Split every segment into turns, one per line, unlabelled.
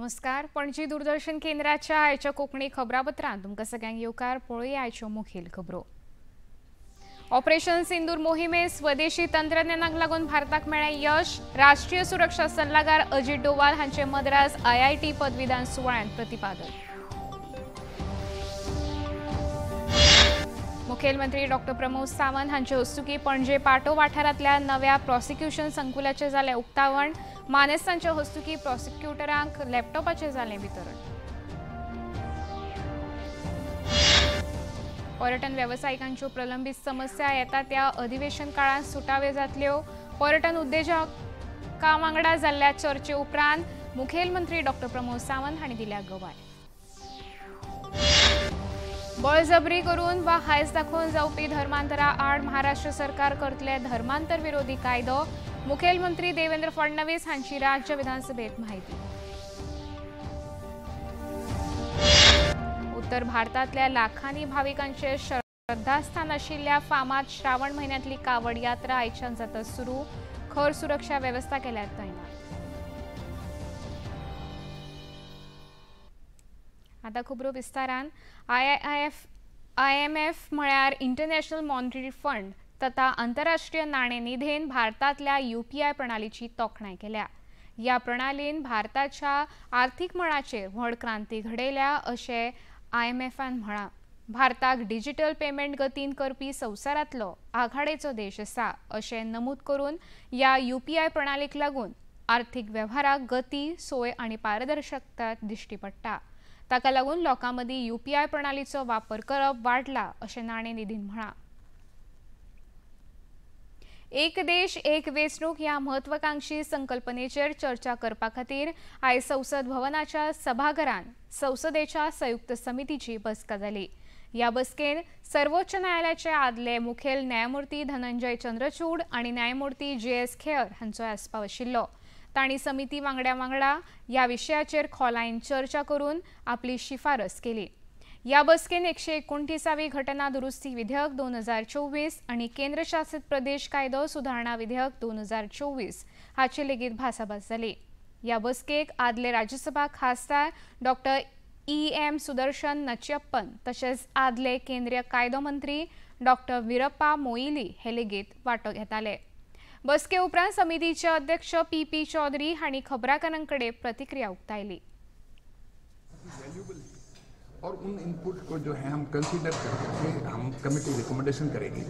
नमस्कार, पणजी दूरदर्शन केंद्राच्या आयच्या कोंकणी खबरापत्रांत तुमकां सगळ्यांक येवकार. पळोवया आयच्यो मुखेल खबरो. ऑपरेशन सिंदूर मोहिमेत स्वदेशी तंत्रज्ञानाक लागून भारताक मेळ्ळें यश. राष्ट्रीय सुरक्षा सल्लागार अजित डोवाल हांचे मद्रास IIT पदवीदान सुवाळ्यांत प्रतिपादन. मुखेलमंत्री डॉक्टर प्रमोद सावंत हांचे हस्तुकी पणजे पाटो वाठारांतल्या नव्या प्रॉसिक्युशन संकुलाचें जालें उक्तावण. मानेस्तांच्या हस्तुकी प्रॉसिक्युटरांक लॅपटॉपाचें जालें वितरण. पर्यटन वेवसायिकांच्यो प्रलंबीत समस्या येता त्या अधिवेशन काळांत सुटावे जातल्यो. पर्यटन उद्देजकां वांगडा जाल्ल्या चर्चे उपरांत मुखेलमंत्री डॉक्टर प्रमोद सावंत हांणी दिल्या गवाय. बळजबरी करून वा हायस दाखोवन जावपी धर्मांतरा आड महाराष्ट्र सरकार करतले धर्मांतर विरोधी कायदो. मुखेलमंत्री देवेंद्र फडणवीस हांची राज्य विधानसभेत माहिती. उत्तर भारतांतल्या लाखांनी भाविकांचे श्रद्धास्थान आशिल्ल्या फामाद श्रावण म्हयन्यांतली कावड यात्रा आयच्यान जाता सुरू. खर सुरक्षा वेवस्था केल्या तैनात. आता खबरो विस्तारान. IMF म्हळ्यार इंटरनॅशनल मॉनिटरी फंड तथा आंतरराष्ट्रीय नाणे निधीन भारतांतल्या UPI प्रणालीची तोखणाय केल्या. ह्या प्रणालीन भारताच्या आर्थिक मळाचेर व्हड क्रांती घडयल्या अशें IMFान म्हळां. भारताक डिजिटल पेमेंट गतीन करपी संवसारांतलो आघाडेचो देश आसा अशें नमूद करून ह्या UPI प्रणालीक लागून आर्थिक वेव्हाराक गती, सोय आनी पारदर्शकता दिश्टी पडटा. ताका लागून लोकां मदीं UPI प्रणालीचो वापर करप वाडला अशें नाणे निधीन म्हळां. एक देश एक वेंचणूक ह्या महत्वाकांक्षी संकल्पनेचेर चर्चा करपा खातीर आयज संसद भवनाच्या सभाघरांत संसदेच्या संयुक्त समितीची बसका जाली. ह्या बसकेन सर्वोच्च न्यायालयाचे आदले मुखेल न्यायमूर्ती धनंजय चंद्रचूड आनी न्यायमूर्ती JS Kher हांचो आस्पाव आशिल्लो. तांणी समिती वांगड्या वांगडा ह्या विशयाचेर खोलायेन चर्चा करून आपली शिफारस केली. ह्या बसकेन 129वी घटना दुरुस्ती विधेयक 2024 आनी केंद्रशासित प्रदेश कायदो सुधारणा विधेयक 2024 हाचे लेगीत भासाभास जाली. ह्या बसकेक आदले राज्यसभा खासदार डॉक्टर EM Sudarshan Nachiappan तशेंच आदले केंद्रीय कायदो मंत्री डॉक्टर वीरप्पा मोईली हे लेगीत वांटो घेताले. बसके उपरांत समितीचे अध्यक्ष PP Chaudhary हांणी खबराकारां कडेन प्रतिक्रिया उक्तायली.
और उन इनपुट को जो है हम कंसीडर करके हम कमेटी रिकमेंडेशन करेंगे.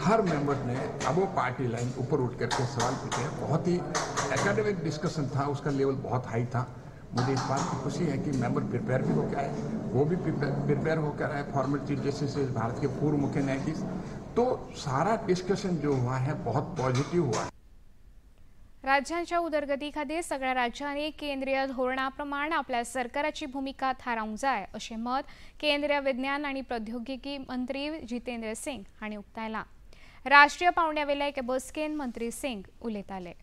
हर मेंबर ने अब वो पार्टी लाइन ऊपर उठ करके सवाल पूछे. बहुत ही एकेडमिक डिस्कशन था, उसका लेवल बहुत हाई था. मुझे इस बात की खुशी है कि मेंबर प्रिपेयर भी होकर आए, वो भी प्रिपेयर होकर आए. Former chief justice Bharat K पूर्व मुख्य न्यायाधीश. तो सारा डिस्कशन जो हुआ है बहुत पॉजिटिव हुआ है.
राज्यांच्या उदरगती खातीर सगळ्या राज्यांनी केंद्रीय धोरणा प्रमाण आपल्या सरकाराची भूमिका थारावंक जाय अशें मत केंद्रीय विज्ञान आनी प्रौद्योगिकी मंत्री जितेंद्र सिंग हांणी उक्तायलां. राष्ट्रीय पांवड्यावेल्या एके बसकेन मंत्री सिंग उलयताले.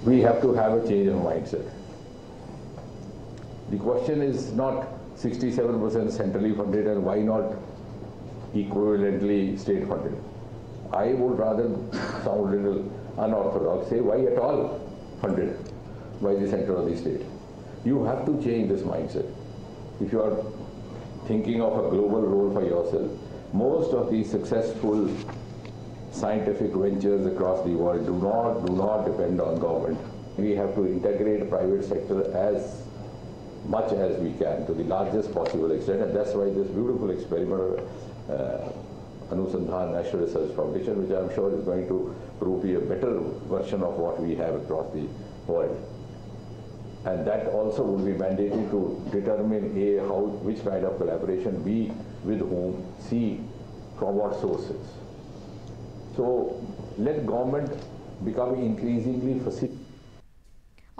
We have to have a change of mindset. The question is not 67% centrally funded and why not equivalently state funded. I would rather sound a little unorthodox, say why at all funded by the center or the state. You have to change this mindset. If you are thinking of a global role for yourself, most of the successful scientific ventures across the world do not depend on government. We have to integrate private sector as much as we can to the largest possible extent, and that's why this beautiful experiment of Anusandhan National Research Foundation, which I'm sure is going to prove to be a better version of what we have across the world. And that also would be mandated to determine A, how, which kind of collaboration, B, with whom, C, from what sources. So let government become increasingly facilitated.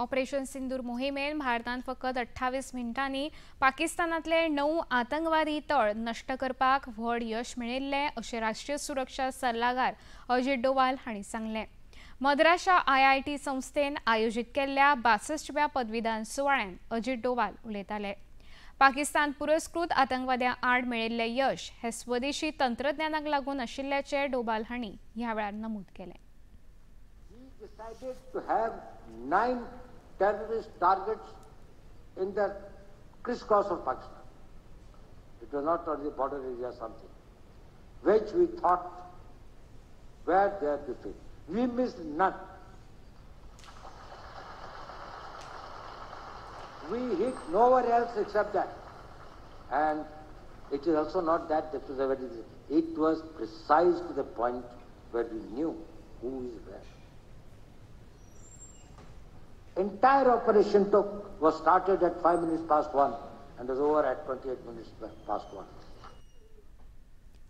Operation Sindoor मोहिमेन भारतान फकत 28 मिनटांनी पाकिस्तानांतले 9 आतंकवादी तळ नश्ट करपाक व्हड यश मेळिल्लें अशें राष्ट्रीय सुरक्षा सल्लागार अजित डोवाल हांणी सांगलें. मद्रासच्या IIT संस्थेन आयोजीत केल्ल्या 62व्या पदवीदान सुवाळ्यांत अजित डोवाल उलयताले. पाकिस्तान पुरस्कृत आतंकवाद्यां आड मेळिल्लें यश हे स्वदेशी तंत्रज्ञानाक लागून आशिल्ल्याचें डोभाल हांणी ह्या वेळार नमूद केलें.
We decided to have 9 terrorist targets in the crisscross of Pakistan. It was not on the border area or something, which we thought were there to fit. We missed none. We hit nowhere else except that. And it is also not that that was a very, it was precise to the point where we knew who is where. Entire operation was started at 1:05 and was over at 1:28.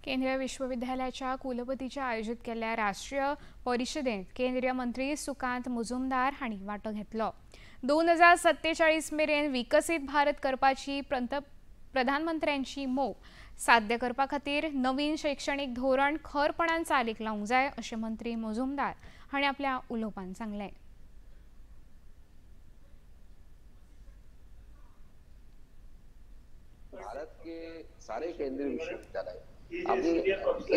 केंद्रीय विश्वविद्यालयाच्या कुलपतीच्या आयोजित केल्ल्या राष्ट्रीय परिशदेंत केंद्रीय मंत्री सुकांत मुजुमदार हांणी वांटो घेतलो. 2047 मेरेन विकसीत भारत करपाची प्रधानमंत्र्यांची मोख साध्य करपा खातीर नवीन शैक्षणीक धोरण खरपणान चालीक लावंक जाय अशें मंत्री मुजुमदार हांणी आपल्या उलोवपान सांगलें.
भारत के सारे केंद्रीय विश्वविद्यालय अपने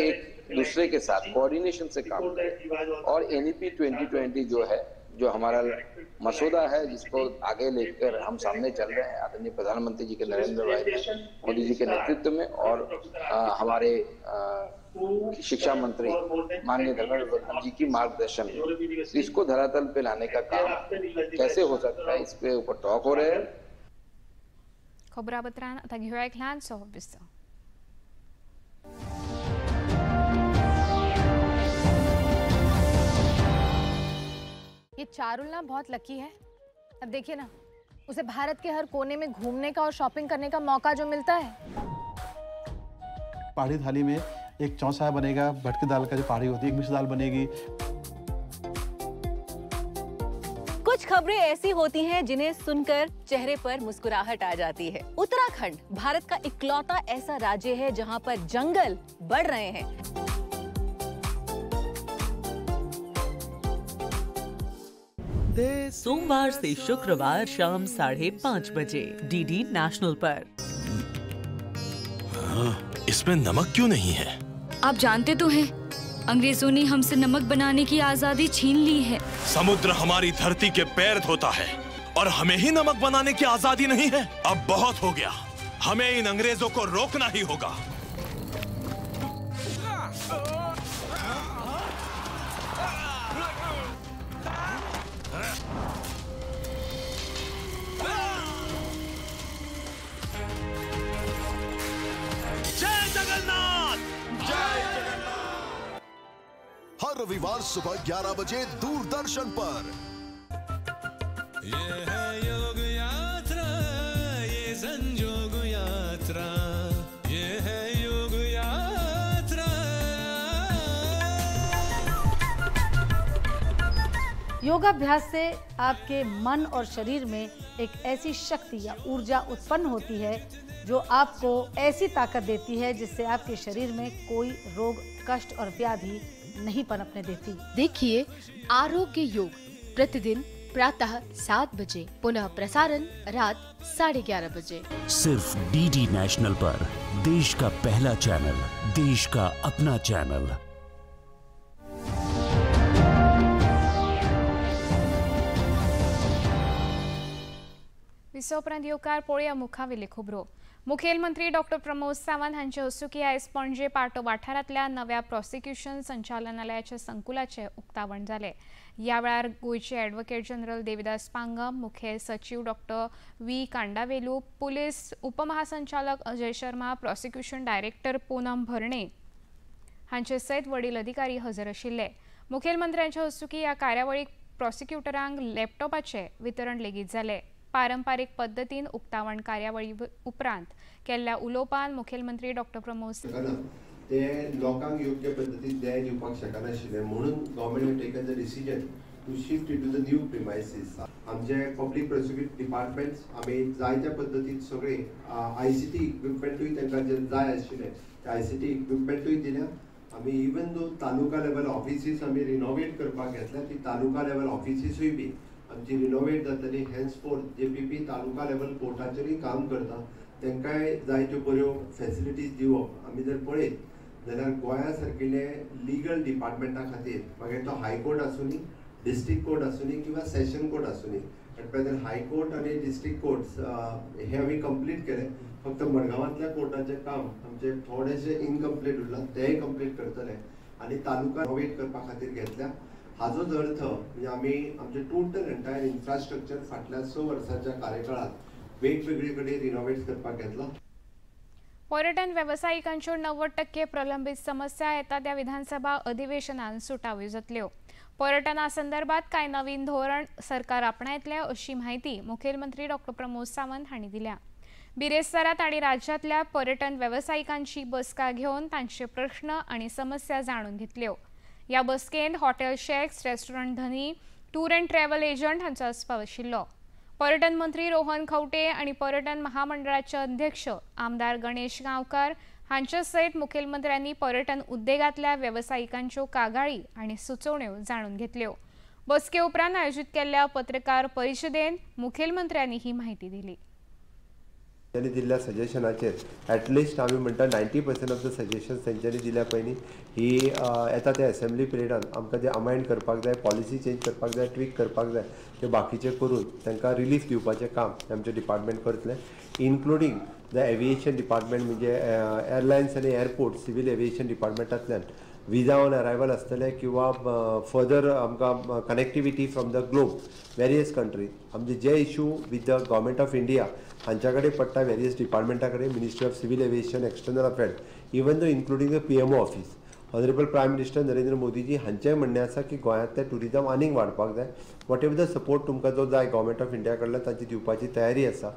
एक दूसरे के साथ कोऑर्डिनेशन से काम करें और NEP 2020 जो है, जो हमारा मसौदा है, जिसको आगे लेकर हम सामने चल रहे हैं आदरणीय प्रधानमंत्री जी के नरेंद्र भाई मोदी जी के नेतृत्व में और हमारे शिक्षा मंत्री माननीय धर्मेंद्र प्रधान जी की मार्गदर्शन में, इसको धरातल पे लाने का काम कैसे हो सकता है, इसके ऊपर टॉक हो रहे हैं.
खबरापत्रान आता घेऊया एक ल्हानसो विसव.
ये चारुल ना बहुत लकी है. अब देखिए ना, उसे भारत के हर कोने में घूमने का और शॉपिंग करने का मौका जो मिलता है.
पहाड़ी थाली में एक चौसा बनेगा, भटकी दाल का जो पहाड़ी होती है, एक मिक्स दाल बनेगी.
कुछ खबरें ऐसी होती हैं जिन्हें सुनकर चेहरे पर मुस्कुराहट आ जाती है. उत्तराखंड भारत का इकलौता ऐसा राज्य है जहां पर जंगल बढ़ रहे हैं.
सोमवार से शुक्रवार शाम 5:30 बजे डीडी नेशनल पर.
हाँ, इसमें नमक क्यों नहीं है?
आप जानते तो हैं, अंग्रेजों ने हमसे नमक बनाने की आजादी छीन ली है.
समुद्र हमारी धरती के पैर धोता है और हमें ही नमक बनाने की आजादी नहीं है. अब बहुत हो गया, हमें इन अंग्रेजों को रोकना ही होगा. जय जगन्नाथ, जय जगन्नाथ.
हर रविवार सुबह 11 बजे दूरदर्शन पर.
ये है योग यात्रा, ये संजोग यात्रा, ये है योग यात्रा.
योगाभ्यास से आपके मन और शरीर में एक ऐसी शक्ति या ऊर्जा उत्पन्न होती है जो आपको ऐसी ताकत देती है जिससे आपके शरीर में कोई रोग, कष्ट और व्याधि नहीं पनपने देती.
देखिए आरोग्य योग प्रतिदिन प्रातः 7 बजे, पुनः प्रसारण रात 11:30 बजे,
सिर्फ डीडी नेशनल पर. देश का पहला चैनल, देश का अपना चैनल.
विसवपरांत येवकार पळोवया मुखावेल्यो खबरो. मुखेलमंत्री डॉक्टर प्रमोद सावंत हांचे हस्तुकीं आयज पणजे पाटो वाठारांतल्या नव्या प्रॉसिक्युशन संचालनालयाच्या संकुलाचें उक्तावण जालें. ह्या वेळार गोंयचे ॲडव्होकेट जनरल देविदास पांगम, मुखेल सचीव डॉक्टर व्ही कांडावेलू, पुलीस उपमहासंचालक अजय शर्मा, प्रॉसिक्युशन डायरेक्टर पूनम भरणे हांचे सयत वडील अधिकारी हजर आशिल्ले. मुखेलमंत्र्यांच्या हस्तुकीं ह्या कार्यावळीक प्रॉसिक्युटरांक लॅपटॉपाचें वितरण लेगीत जालें. पारंपारिक पद्दतीन उक्तावण कार्यावळी उपरांत केल्ल्या उलोवपान मुखेलमंत्री डॉक्टर प्रमोद
ते लोकांक योग्य पद्दतीन न्याय दिवपाक शकनाशिल्ले म्हणून government taken the decision to shift to the new premises. आमचे पब्लीक प्रोसिक्यूट डिपार्टमेंट्स आमी जायत्या पद्दतीन सगळे ICT इक्विपमेंटूय तांकां जे जाय आशिल्ले ते ICT इक्विपमेंटूय दिल्या. आमी even though taluka level offices आमी रिनोवेट करपाक घेतल्या, ती तालुका लेवल ऑफिसीसूय बी आमची रिनोवेट जातली. हेन्सफोर्थ JPP taluka level कोर्टाचेरूय काम करता. तांकांय जाय त्यो बऱ्यो फॅसिलिटीज दिवप. आमी जर पळयत जाल्यार गोंया सारकिल्ले लिगल डिपार्टमेंटा खातीर मागीर तो हायकोर्ट आसूनी, डिस्ट्रिक्ट कोर्ट आसूनी किंवा सेशन कोर्ट आसूनी, एट प्रेझेंट हायकोर्ट आनी डिस्ट्रिक्ट कोर्ट्स हे आमी कंप्लीट केले. फक्त मडगांवांतल्या कोर्टाचें काम आमचें थोडेशें इनकम्प्लीट उरलां, तेंय कंप्लीट करतले आनी तालुका रिनोवेट करपा खातीर घेतल्या. हाजोच अर्थ म्हणजे आमी आमचें टोटल एंटायर इन्फ्रास्ट्रक्चर फाटल्या 6 वर्सांच्या कार्यकाळात वेगवेगळे कडेन रिनोवेट करपाक घेतला.
पर्यटन वेवसायिकांच्यो 90% प्रलंबित समस्या येता त्या विधानसभा अधिवेशनान सुटाव्यो जातल्यो. पर्यटना संदर्भात कांय नवीन धोरण सरकार आपणायतले अशी म्हायती मुखेलमंत्री डॉ प्रमोद सावंत हांणी दिल्या. बिरेस्तारा तांणी राज्यांतल्या पर्यटन वेवसायिकांची बसका घेवन तांचे प्रश्न आनी समस्या जाणून घेतल्यो. ह्या बसकेंत हॉटेल शॅक्स, रेस्टॉरंट धनी, टूर अँड ट्रॅव्हल एजंट हांचो आस्पाव आशिल्लो. पर्यटन मंत्री रोहन खंवटे आनी पर्यटन महामंडळाचे अध्यक्ष आमदार गणेश गांवकार हांचे सयत मुखेलमंत्र्यांनी पर्यटन उद्देगांतल्या वेवसायिकांच्यो कागाळी आनी सुचोवण्यो जाणून घेतल्यो. बसके उपरांत आयोजीत केल्ल्या पत्रकार परिशदेंत मुखेलमंत्र्यांनी ही म्हायती दिली.
त्यांनी दिल्ल्या सजेशनाचेर एटलिस्ट आमी म्हणटा 90% ऑफ the suggestions तेंच्यांनी दिल्या पयलीं ही येता त्या एसेंब्ली पिरियडान आमकां जे अमेंड करपाक जाय, पॉलिसी चेंज करपाक जाय, ट्वीक करपाक जाय ते बाकीचे करून तांकां रिलीफ दिवपाचें काम आमचें डिपार्टमेंट करतलें. इन्क्लुडींग the aviation department म्हणजे एअरलायन्स आनी एअरपोर्ट, सिवील एविएशन डिपार्टमेंटांतल्यान विजा ऑन अरायवल आसतलें किंवा फर्दर आमकां connectivity from the globe various country आमचे जे issue with the government of India हांच्या कडेन पडटा, वेरियस डिपार्टमेंटा कडेन, ministry of civil aviation, external affair, even though including the PMO office. Honourable prime minister Narendra Modiji हांचें म्हणणें आसा की गोंयांतलें ट्युरिजम आनीक वाडपाक जाय. What ever the support तुमकां जो जाय गव्हर्मेंट ऑफ इंडिया कडल्यान तांची दिवपाची तयारी आसा.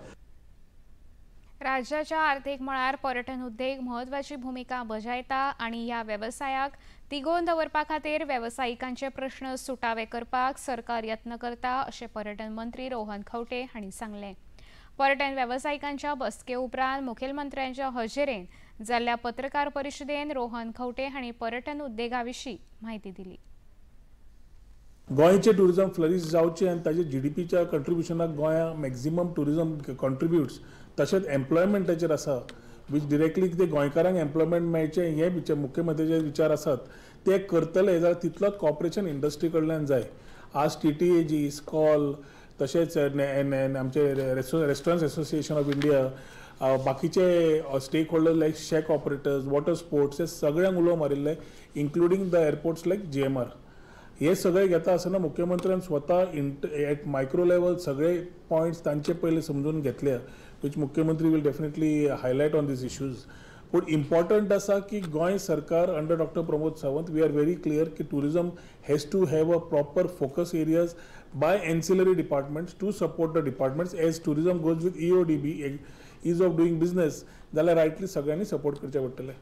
राज्याच्या आर्थिक मळार पर्यटन उद्देग म्हत्वाची भूमिका बजायता आनी ह्या वेवसायाक तिगोवन दवरपा खातीर वेवसायिकांचे प्रश्न सुटावे करपाक सरकार यत्न करता अशें पर्यटन मंत्री रोहन खंवटे हांणी सांगलें. पर्यटन वेवसायिकांच्या बसके उपरांत मुखेलमंत्र्यांच्या हजेरेन जाल्ल्या पत्रकार परिशदेन रोहन खंवटे हांणी पर्यटन उद्देगा विशीं म्हायती दिली.
गोंयचें ट्युरिजम फ्लरीश जावचें आनी ताजे जीडीपीच्या कंट्रिब्युशनाक गोंया मॅक्झिमम ट्युरिजम कॉन्ट्रिब्युट्स, तशेंच एम्प्लॉयमेंटाचेर आसा which directly कितें गोंयकारांक एम्प्लॉयमेंट मेळचें हे विचार मुख्यमंत्र्याचे विचार आसात ते करतले जाल्यार तितलोच कॉपरेशन इंडस्ट्री कडल्यान जाय. आज TTAG, ISKCON, तशेंच आमचे रेस्टॉरंट्स एसोसिएशन ऑफ इंडिया, बाकीचे stakeholder like shack operators, water sports हे सगळ्यांक उलो मारिल्ले, including the airports like GMR. हे सगळे घेता आसतना मुख्यमंत्र्यान स्वता एट मायक्रो लेवल सगळे पॉयंट्स तांचे पयले समजून घेतले, which मुख्यमंत्री will definitely highlight on these issues. पूण इम्पॉर्टंट आसा की गोंय सरकार under doctor Pramod Sawant we are very clear की tourism has to have a proper focus areas by ancillary departments to support the departments as tourism goes with EODB, ease of doing business, जाल्यार rightly सगळ्यांनी support करचें पडटलें.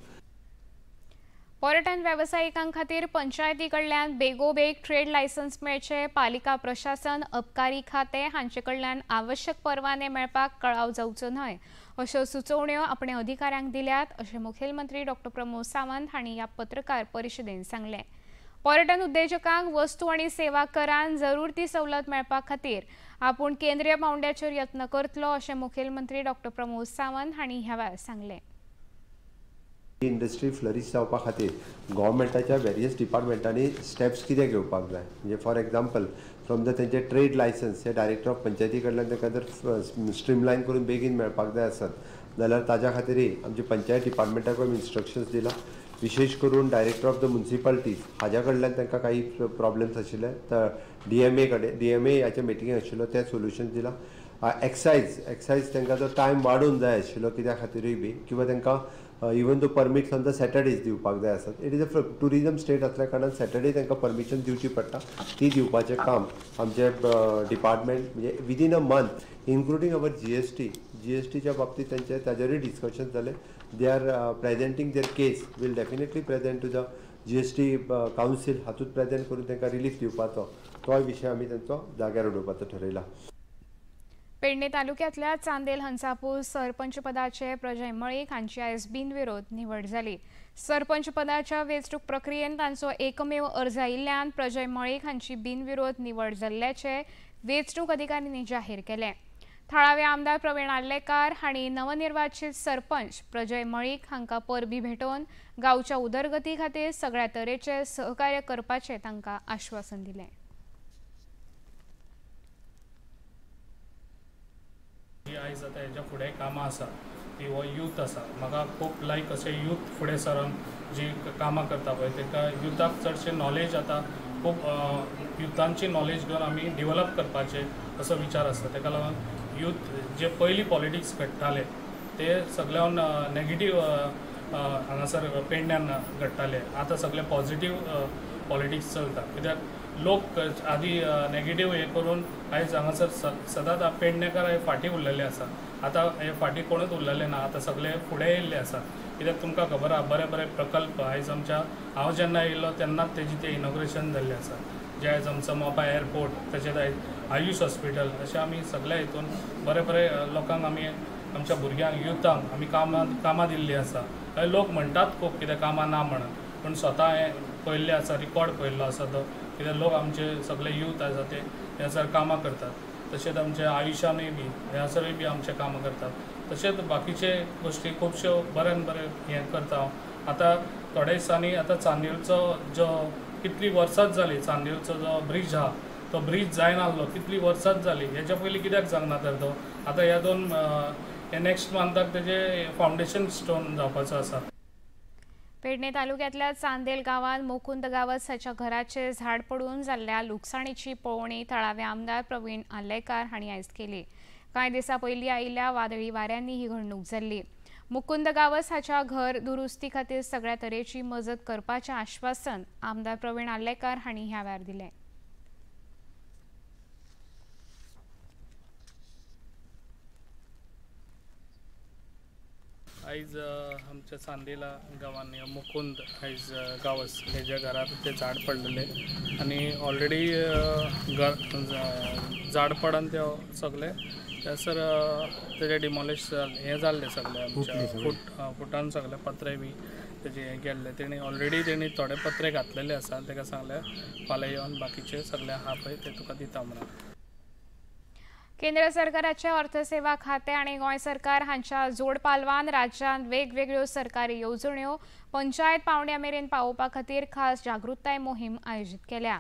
पर्यटन वेवसायिकां खातीर पंचायती कडल्यान बेगोबेग ट्रेड लायसन्स मेळचे, पालिका प्रशासन, अबकारी खातें हांचे कडल्यान आवश्यक परवाने मेळपाक कळाव जावचो न्हय अश्यो सुचोवण्यो आपणे अधिकाऱ्यांक दिल्यात अशें मुखेलमंत्री डॉ प्रमोद सावंत हांणी ह्या पत्रकार परिशदेंत सांगलें. पर्यटन उद्देजकांक वस्तू आनी सेवा करान जरूर ती सवलत मेळपा खातीर आपूण केंद्रीय पावंड्याचेर यत्न करतलो अशें मुखेलमंत्री डॉ प्रमोद सावंत हांणी ह्या वेळार सांगलें.
इंडस्ट्री फ्लरीश जावपा खातीर गव्हर्मेंटाच्या वेरियस डिपार्टमेंटांनी स्टेप्स कितें घेवपाक जाय, म्हणजे फॉर एग्जाम्पल फ्रॉम the तेंचे ट्रेड लायसन्स हे डायरेक्टर ऑफ पंचायती कडल्यान तांकां जर स्ट्रीमलायन करून बेगीन मेळपाक जाय आसत जाल्यार ताज्या खातीरय आमचे पंचायत डिपार्टमेंटाक आमी इन्स्ट्रक्शन्स दिला. विशेष करून डायरेक्टर ऑफ the municipalities हाज्या कडल्यान तांकां काही प्रॉब्लम्स आशिल्ले तर डीएमए कडेन डीएमए हाच्या मिटिंगेक आशिल्लो तें सोल्युशन दिलां. एक्सायज तांकां जो टायम वाडोवन जाय आशिल्लो कित्या खातीरूय बी किंवा तांकां even though permits on the Saturdays दिवपाक जाय आसत, it is a tourism state असल्या कारणान सॅटर्डे तांकां परमिशन दिवची पडटा, ती दिवपाचें काम आमचें डिपार्टमेंट म्हणजे within a month including our जीएसटीच्या बाबतींत तांचे ताजेरूय डिस्कशन जालें. They are presenting their case, will definitely present to the GST council, हातूंत प्रेजेंट करून तांकां रिलीफ दिवपाचो तोय विशय आमी तांचो जाग्यार उडोवपाचो ठरयला.
पेडणे तालुक्यातल्या चांदेल हंसापूर सरपंचपदाचे प्रजय मळीक हांची आयज बिनविरोध निवड जाली. सरपंचपदाच्या वेंचणूक प्रक्रियेन तांचो एकमेव अर्ज आयिल्ल्यान प्रजय मळीक हांची बिनविरोध निवड जाल्ल्याचे वेंचणूक अधिकाऱ्यांनी जाहीर केलें. थळावे आमदार प्रवीण आर्लेकार हांणी नवनिर्वाचित सरपंच प्रजय मळीक हांकां परबीं भेटोवन गांवच्या उदरगती खातीर सगळ्या तरेचे सहकार्य करपाचें तांकां आश्वासन दिलें।
आयज आतां हेज्या फुडें कामां आसा ती हो यूथ आसा, म्हाका खूब लायक अशें यूथ फुडें सरून जी कामां करता पळय ताका युथाक चडशें नॉलेज आतां खूब युथांची नॉलेज घेवन आमी डिवलप करपाचें असो विचार आसा। ताका लागून यूथ जे पयलीं पॉलिटिक्स घडटाले ते सगळ्यान नेगेटीव हांगासर पेडण्यान घडटाले, आतां सगळे पॉझिटीव पॉलिटिक्स चलता। कित्याक लोक आदी नेगेटीव हे करून आयज हांगासर सदांच पेडणेकार हे फाटीं उरलेले आसा। आतां हे फाटीं कोणूच उरलेले ना, आतां सगळे फुडें येयल्ले आसा। कित्याक तुमकां खबर आसा बरे बरे प्रकल्प आयज आमच्या हांव जेन्ना येयलो तेन्नाच तेजी ते इनॉग्रेशन जाल्लें आसा, जे आयज आमचो मोपा एअरपोर्ट, तशेंच आयज आयुष हॉस्पिटल, अशें आमी सगळ्या हितून बरे बरे लोकांक आमी आमच्या भुरग्यांक युथांक आमी कामां दिल्लीं आसा। लोक म्हणटात खूब कितें कामां ना म्हणून, पूण स्वता हें पळयल्लें आसा, रिकॉर्ड पळयल्लो आसा तो, कित्याक लोक आमचे सगळे यूथ आसा ते ह्यासर कामां करतात। तशेंच आमच्या आयुषानूय बी ह्यासरूय बी आमचे कामां करतात। तशेंच बाकीचे गोश्टी खुबश्यो बऱ्यान बरें हें करता हांव। आतां थोड्या दिसांनी आतां चांदेलचो जो कितलीं वर्सांच जालीं चांदेलचो जो ब्रीज आहा तो ब्रीज जायना आसलो, कितलीं वर्सांच जालीं, हेच्या पयलीं कित्याक जावंक ना तर तो आतां ह्या दोन हे नेक्स्ट मंथाक तेजें फावंडेशन स्टोन जावपाचो आसा।
पेडणे तालुक्यातल्या चांदेल गांवांत मुकुंद गावस हाच्या घराचे झाड पडून जाल्ल्या लुकसाणीची पळोवणी थळावे आमदार प्रवीण आर्लेकार हांणी आयज केली। कांय दिसां पयलीं आयिल्ल्या वादळी वाऱ्यांनी ही घडणूक जाल्ली। मुकुंद गावस हाच्या घर दुरुस्ती खातीर सगळ्या तरेची मजत करपाचें आश्वासन आमदार प्रवीण आर्लेकार हांणी ह्या वेळार दिलें।
आयज आमच्या चांदेला गांवांनी मुकुंद आयज गावस हेज्या घरार तें झाड पडलेलें आनी ऑलरेडी झाड पडून तें सगळें थंयसर तेजें डिमॉलिश हें जाल्लें सगळें आमच्या फुटान सगळे पत्रे बी तेजे हें गेल्ले, तेणी ऑलरेडी तेणी थोडे पत्रे घातलेले आसा। ताका सांगलें फाल्यां येवन बाकीचे सगळे आहा पळय ते तुका दिता म्हणून।
केंद्र सरकाराचे अर्थसेवा खाते आणि गोंय सरकार हांच्या जोडपालवान राज्यांत वेगवेगळ्यो सरकारी येवजण्यो पंचायत पावंड्या मेरेन पावोवपा खातीर खास जागृताय मोहीम आयोजीत केल्या।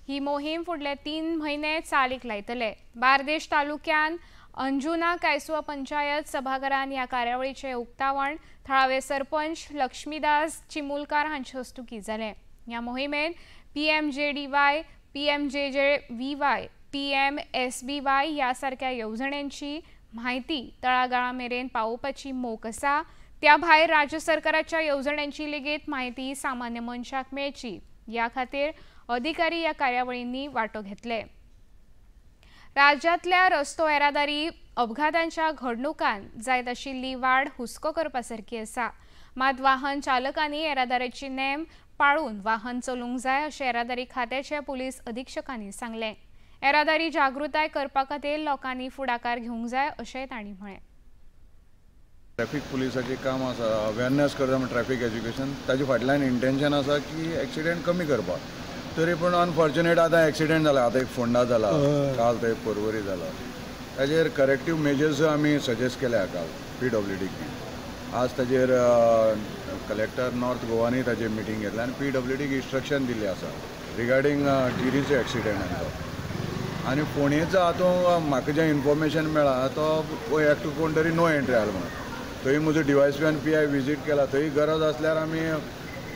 ही मोहीम फुडले 3 म्हयने चालीक लायतले। बार्देश तालुक्यान अंजुना कायसुआ पंचायत सभाघरान ह्या कार्यावळीचें उक्तावण थळावे सरपंच लक्ष्मीदास चिमुलकार हांचे हस्तुकीं जालें। ह्या मोहिमेन PMJDY, PMJJVY, PMSBY ह्या सारक्या येवजण्यांची म्हायती तळागाळा मेरेन पावोवपाची मोख आसा। त्या भायर राज्य सरकाराच्या येवजण्यांची लेगीत म्हायती सामान्य मनशाक मेळची ह्या खातीर अधिकारी ह्या कार्यावळींनी वांटो घेतले। राज्यांतल्या रस्तो येरादारी अपघातांच्या घडणुकांत जायत आशिल्ली वाड हुस्को करपा सारकी आसा। मात वाहन चालकांनी येरादारीची नेम पाळून वाहन चलोवंक जाय अशें येरादारी खात्याचे पुलीस अधिक्षकांनी सांगलें। येरादारी जागृताय करपा खातीर लोकांनी फुडाकार घेवंक जाय अशें तांणी म्हळें।
ट्रॅफिक पुलिसाचें काम आसा अवेरनेस करता म्हण ट्रॅफिक एज्युकेशन, ताजे फाटल्यान इंटेन्शन आसा की एक्सिडेंट कमी करपाक। तरी पूण अनफॉर्च्युनेट आतां एक्सिडेंट जाला, आतां एक फोंडा जाला, काल थंय पर्वरी जाला, ताजेर करेक्टीव मेजर्स आमी सजेस्ट केल्या काल PWDक बी। आज ताजेर कलेक्टर नॉर्थ गोवानी ताजेर मिटींग घेतल्या आनी PWDक इन्स्ट्रक्शन दिल्लें आसा रिगार्डींग गिरीचो एक्सिडेंटाचो। आनी फोंडेचो हातूंत म्हाका जें इन्फॉर्मेशन मेळ्ळां तो एकटो कोण तरी नो एंट्री आसलो म्हणून थंय म्हजो DYSP आनी PI visit केला, थंय गरज आसल्यार आमी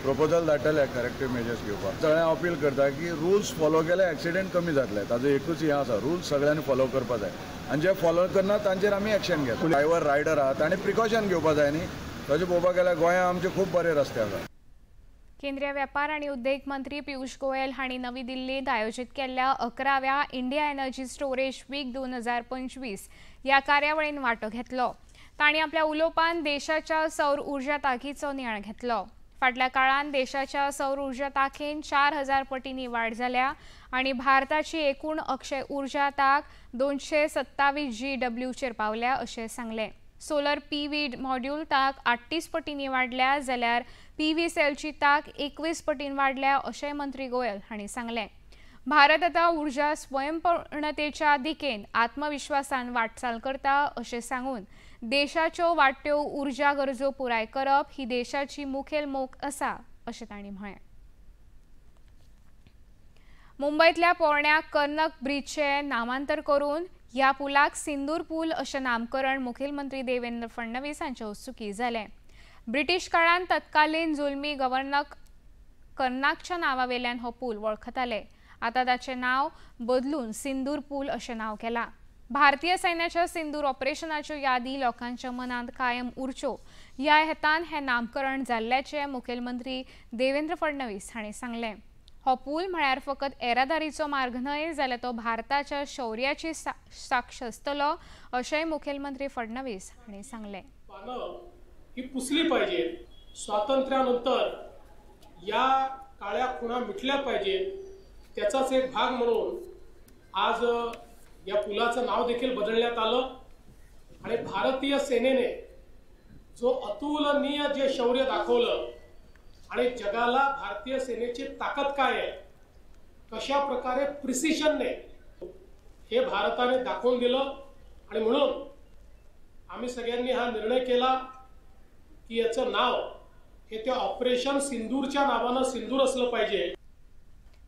प्रपोजल धाडटले करेक्टीव मेजर्स घेवपाक। सगळ्यांक अपील करता की रुल्स फॉलो केल्यार एक्सिडेंट कमी जातले, ताजो एकूच हें आसा, रुल्स सगळ्यांनी फॉलो करपाक जाय आनी जे फॉलो करना तांचेर आमी एक्शन घेता। ड्रायवर रायडर आहा ताणें प्रिकॉशन घेवपाक जाय न्ही, तशें पळोवपाक गेल्यार गोंयांत आमचे खूब बरे रस्ते आसा।
केंद्रीय व्यापार आणि उद्योग मंत्री पीयूष गोयल हांणी नवी दिल्लीत आयोजित केल्ल्या 11व्या इंडिया एनर्जी स्टोरेज वीक 2025 ह्या कार्यावळीन वांटो घेतलो। तांणी आपल्या उलोवपान देशाच्या सौर ऊर्जा तांकीचो नियाळ घेतलो। फाटल्या काळांत देशाच्या सौर ऊर्जा तांकीन 4000 पटींनी वाड जाल्या आनी भारताची एकूण अक्षय ऊर्जा तांक 227 GWचेर पावल्या अशें सांगलें। सोलर PV module ताक 38 पटींनी वाडल्या जाल्यार PV सेलची ताक 21 पटीन वाडल्या अशें मंत्री गोयल हांणी सांगलें। भारत आतां ऊर्जा स्वयंपूर्णतेच्या दिकेन आत्मविश्वासान वाटचाल करता अशें सांगून देशाच्यो वाडट्यो ऊर्जा गरजो पुराय करप ही देशाची मुखेल मोख आसा अशें तांणी म्हळें। मुंबयतल्या पोरण्या कर्नक ब्रिजचें नामांतर करून ह्या पुलाक सिंदूर पूल अशें नामकरण मुखेलमंत्री देवेंद्र फडणवीस हांचे हस्तुकीं जालें। ब्रिटीश काळांत तत्कालीन जुलमी गव्हर्नर कर्नाकच्या नांवावेल्यान हो पूल वळखताले। आतां ताचें नांव बदलून सिंदूर पूल अशें नांव केलां। भारतीय सैन्याच्या सिंदूर ऑपरेशनाच्यो यादी लोकांच्या मनांत कायम उरच्यो ह्या हेतान हें नामकरण जाल्ल्याचें मुखेलमंत्री देवेंद्र फडणवीस हांणी सांगलें। हो पूल म्हळ्यार फकत येरादारीचो मार्ग न्हय जाल्यार तो भारताच्या शौर्याची साक्ष आसतलो अशेंय मुखेलमंत्री फडणवीस हांणी सांगलें।
ही पुसली पाहिजे, स्वातंत्र्यानंतर या काळ्या खुणा मिटल्या पाहिजे, त्याचाच एक भाग म्हणून आज या पुलाचं नाव देखील बदलण्यात आलं आणि भारतीय सेनेने जो अतुलनीय जे शौर्य दाखवलं आणि जगाला भारतीय सेनेची ताकद काय आहे, कशा प्रकारे प्रिसिशनने हे भारताने दाखवून दिलं आणि म्हणून आम्ही सगळ्यांनी हा निर्णय केला की याचं नाव हे त्या ऑपरेशन सिंदूरच्या नावानं सिंदूर असलं पाहिजे।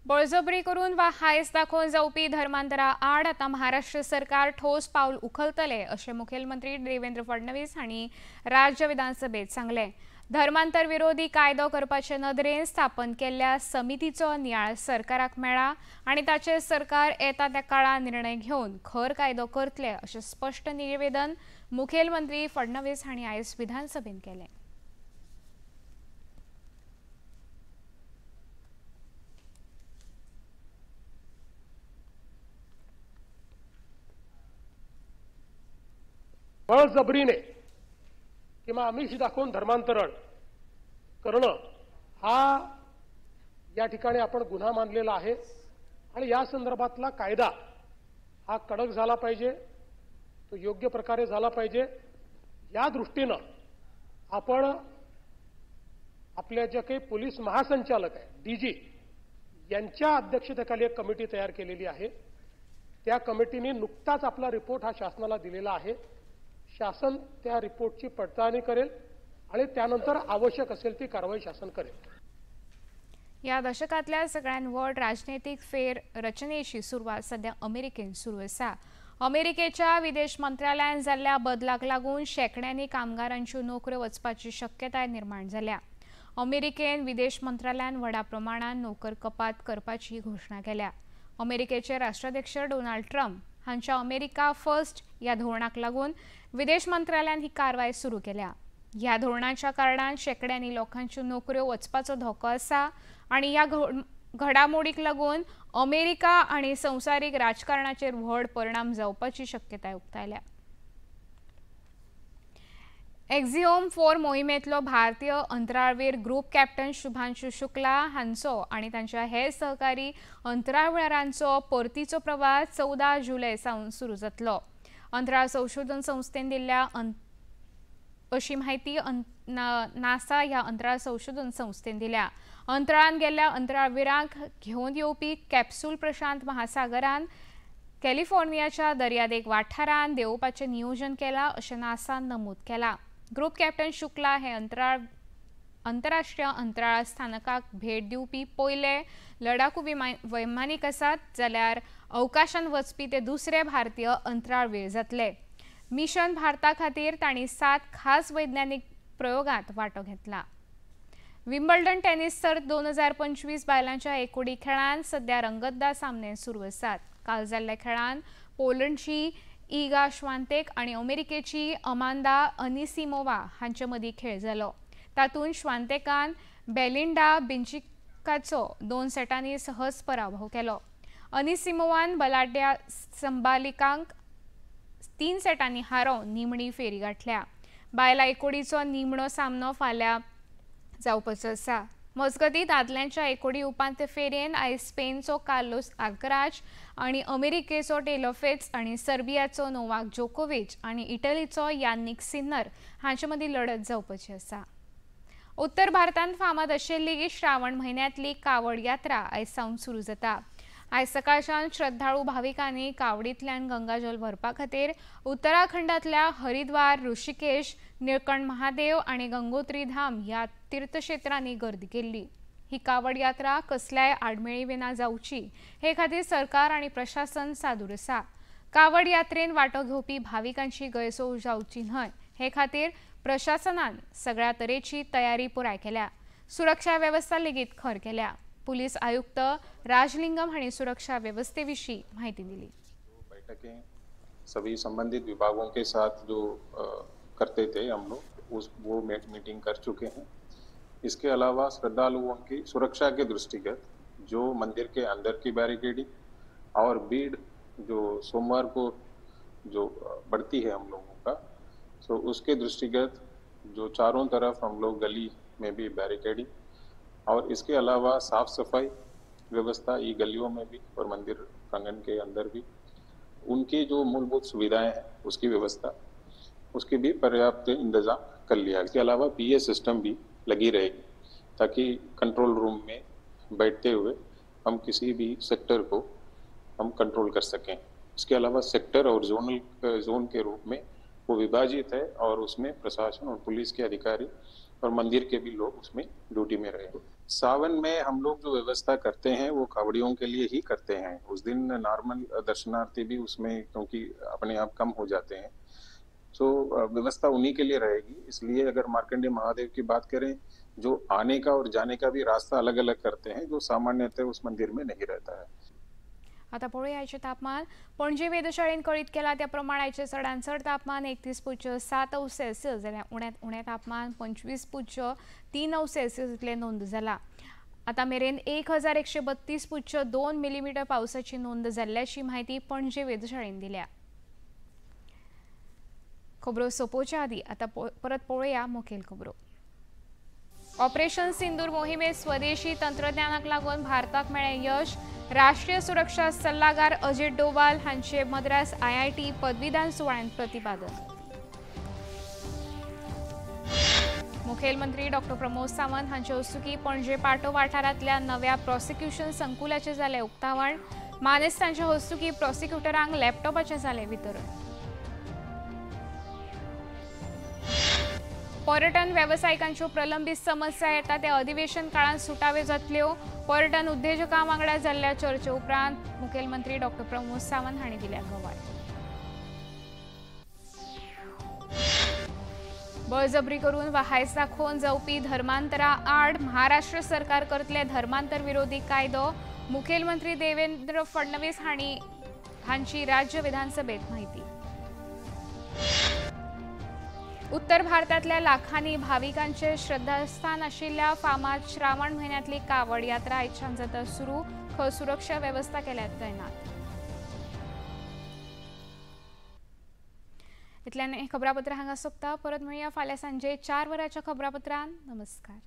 बळजबरी करून वा हायस दाखोवन जावपी धर्मांतरा आड आतां महाराष्ट्र सरकार ठोस पावल उखलतले अशें मुखेलमंत्री देवेंद्र फडणवीस हांणी राज्य विधानसभेत सांगलें। धर्मांतर विरोधी कायदो करपाचे नदरेन स्थापन केल्ल्या समितीचो नियाळ सरकाराक मेळ्ळा आनी ताचेर सरकार येता त्या काळार निर्णय घेवन खर कायदो करतले अशें स्पश्ट निवेदन मुखेलमंत्री फडणवीस हांणी आयज विधानसभेत केलें।
बळजबरीने किंवा आमिष दाखवून धर्मांतरण करणं हा या ठिकाणी आपण गुन्हा मानलेला आहे आणि या संदर्भातला कायदा हा कडक झाला पाहिजे, तो योग्य प्रकारे झाला पाहिजे। या दृष्टीनं आपण आपल्या ज्या काही पोलीस महासंचालक आहे डीजी यांच्या अध्यक्षतेखाली एक कमिटी तयार केलेली आहे। त्या कमिटीने नुकताच आपला रिपोर्ट हा शासनाला दिलेला आहे। शासन त्या रिपोर्टची पडताळणी करेल आणि त्यानंतर आवश्यक असेल ती कारवाई शासन करेल।
या दशकातल्या सगळ्यात व्हड राजनैतिक फेररचनेची सुरवात सध्या अमेरिकेन सुरू आसा। अमेरिकेच्या विदेश मंत्रालयान जाल्ल्या बदलाक लागून शेंकड्यांनी कामगारांच्यो नोकऱ्यो वचपाची शक्यताय निर्माण जाल्या। अमेरिकेन विदेश मंत्रालयान व्हडा प्रमाणात नोकर कपात करपाची घोशणा केल्या। अमेरिकेचे राष्ट्राध्यक्ष डोनाल्ड ट्रम्प हांच्या अमेरिका फर्स्ट ह्या धोरणाक लागून विदेश मंत्रालयान ही कारवाय सुरू केल्या। ह्या धोरणाच्या कारणान शेंकड्यांनी लोकांच्यो नोकऱ्यो वचपाचो धोको आसा आनी ह्या घडामोडीक लागून अमेरिका आनी संवसारीक राजकारणाचेर व्हड परिणाम जावपाची शक्यताय उक्तायल्या। एक्झिओम 4 मोहिमेंतलो भारतीय अंतराळवीर ग्रुप कॅप्टन शुभांशु शुक्ला हांचो आनी तांच्या हेर सहकारी अंतराळवीरांचो परतीचो प्रवास 14 जुलय सावन सुरू जातलो। अंतराळ संशोधन संस्थेन दिल्ल्या अशी माहिती नासा ह्या अंतराळ संशोधन संस्थेन दिल्या। अंतराळान गेल्ल्या अंतराळवीरांक घेवन येवपी कॅप्सूल प्रशांत महासागरान कॅलिफोर्नियाच्या दर्यादेग वाठारान देंवोवपाचें नियोजन केलां अशें नासान नमूद केलां। ग्रुप कॅप्टन शुक्ला हे अंतरराष्ट्रीय अंतराळ स्थानकाक भेट दिवपी पयले लडाकू वैमानिक आसात, जाल्यार अवकाशांत वचपी ते दुसरे भारतीय अंतराळवीर जातले। मिशन भारता खातीर तांणी 7 खास वैज्ञानिक प्रयोगांत वांटो घेतला। विम्बल्डन टेनिस सर्त 2025 बायलांच्या एकोडी खेळांत सध्या रंगतदार सामने सुरू आसात। काल जाल्ल्या खेळांत पोलंडची इगा श्वांतेक आनी अमेरिकेची अमांदा अनिसिमोवा हांचे मदीं खेळ जालो। तातूंत श्वांतेकान बेलिंडा बिंचिकाचो 2 सेटांनी सहज पराभव केलो। अनिसिमोवान बलाढ्या संबालिकांक 3 सेटांनी हारोवन निमणी फेरी गाठल्या। बायला एकोडीचो निमणो सामनो फाल्यां जावपाचो आसा। मजगतीं दादल्यांच्या एकोडी उपांत्य फेरयेन आयज स्पेनचो कार्लोस आल्कराज आनी अमेरिकेचो टेलर फिट्स आनी सर्बियाचो नोवाक जोकोविच आनी इटलीचो यानिक सिन्नर हांचे मदीं लढत जावपाची आसा। उत्तर भारतांत फामाद आशिल्ली श्रावण म्हयन्यांतली कावड यात्रा आयज सावन सुरू जाता। आयज सकाळच्यान श्रद्धाळू भाविकांनी कावडींतल्यान गंगाजल भरपा खातीर उत्तराखंडांतल्या हरिद्वार, ऋषिकेश, निळकंठ महादेव आनी गंगोत्री धाम ह्या तीर्थक्षेत्रांनी गर्दी केल्ली। ही कावड यात्रा कसल्याय आडमेळी विना जावची हे खातीर सरकार आनी प्रशासन सादूर आसा। कावड यात्रेन वांटो घेवपी भाविकांची गैरसोय जावची न्हय हे खातीर प्रशासनान सगळ्या तरेची तयारी पुराय केल्या। सुरक्षा वेवस्था लेगीत खर केल्या। पुलीस आयुक्त राजलिंगम हांणी सुरक्षा व्यवस्थेविशीं माहिती दिली।
बैठकें सभी संबंधित विभागों के साथ जो करते थे हम लोग उस वो मीटिंग कर चुके हैं। इसके अलावा श्रद्धालुओं की सुरक्षा के दृष्टिगत जो मंदिर के अंदर की बैरिकेडिंग और भीड़ जो सोमवार को जो बढ़ती है हम लोगों का, सो उसके दृष्टिगत जो चारों तरफ हम लोग गली में भी बैरिकेडिंग और इसके अलावा साफ सफाई व्यवस्था ये गलियों में भी और मंदिर प्रांगण के अंदर भी उनकी जो मूलभूत सुविधाएं हैं उसकी व्यवस्था उसकी भी पर्याप्त इंतजाम कर लिया। इसके अलावा पीए सिस्टम भी लगी रहेगी ताकि कंट्रोल रूम में बैठते हुए हम किसी भी सेक्टर को हम कंट्रोल कर सकें। इसके अलावा सेक्टर और जोनल जोन के रूप में वो विभाजित है और उसमें प्रशासन और पुलिस के अधिकारी और मंदिर के भी लोग उसमें ड्यूटी में रहे। सावन में हम लोग जो व्यवस्था करते हैं वो कावड़ियों के लिए ही करते हैं। उस दिन नॉर्मल दर्शनार्थी भी उसमें क्योंकि अपने आप कम हो जाते हैं, तो व्यवस्था उन्हीं के लिए रहेगी। इसलिए अगर मार्कंडेय महादेव की बात करें, जो आने का और जाने का भी रास्ता अलग अलग करते हैं जो सामान्यतः उस मंदिर में नहीं रहता है।
आता पळोवया आयचें तापमान। पणजे वेधशाळेन कळीत केला त्या प्रमाण आयचें चडांत चड तापमान 31.7 अंश सेल्सियस जाल्यार उण्यांत उणें तापमान 25.3 अंश सेल्सियस इतलें नोंद जाला। आतां मेरेन 1132.2 मिलीमीटर पावसाची नोंद जाल्ल्याची म्हायती पणजे वेधशाळेन दिल्या। खबरो सोंपोवच्या आदीं आतां परत पळोवया मुखेल खबरो। ऑपरेशन सिंदूर मोहिमेत स्वदेशी तंत्रज्ञानाक लागून भारताक मेळ्ळें यश। राष्ट्रीय सुरक्षा सल्लागार अजित डोवाल हांचे मद्रास IIT पदवीदान सुवाळ्यांत प्रतिपादन। मुखेलमंत्री डॉ प्रमोद सावंत हांचे हस्तुकीं पणजे पाटो वाठारांतल्या नव्या प्रॉसिक्युशन संकुलाचें जालें उक्तावण। मानेस्तांचे हस्तुकीं प्रॉसिक्युटरांक लॅपटॉपाचें जालें वितरण। पर्यटन वेवसायिकांच्यो प्रलंबीत समस्या येता त्या अधिवेशन काळांत सुटाव्यो जातल्यो। पर्यटन उद्देजकां वांगडा जाल्ल्या चर्चे उपरांत मुखेलमंत्री डॉ प्रमोद सावंत हांणी दिल्या गवाय। बळजबरी करून वा हायस दाखोवन जावपी धर्मांतरा आड महाराष्ट्र सरकार करतले धर्मांतर विरोधी कायदो। मुखेलमंत्री देवेंद्र फडणवीस हांची राज्य विधानसभेत माहिती। उत्तर भारतांतल्या लाखांनी भाविकांचे श्रद्धास्थान आशिल्ल्या फामाद श्रावण म्हयन्यांतली कावड यात्रा आयच्यान जाता सुरू। खर सुरक्षा वेवस्था केल्यात तैनात। इतल्यान खबरापत्र हांगा सोंपता। परत मेळया फाल्यां सांजे 4 वरांच्या खबरापत्रान। नमस्कार।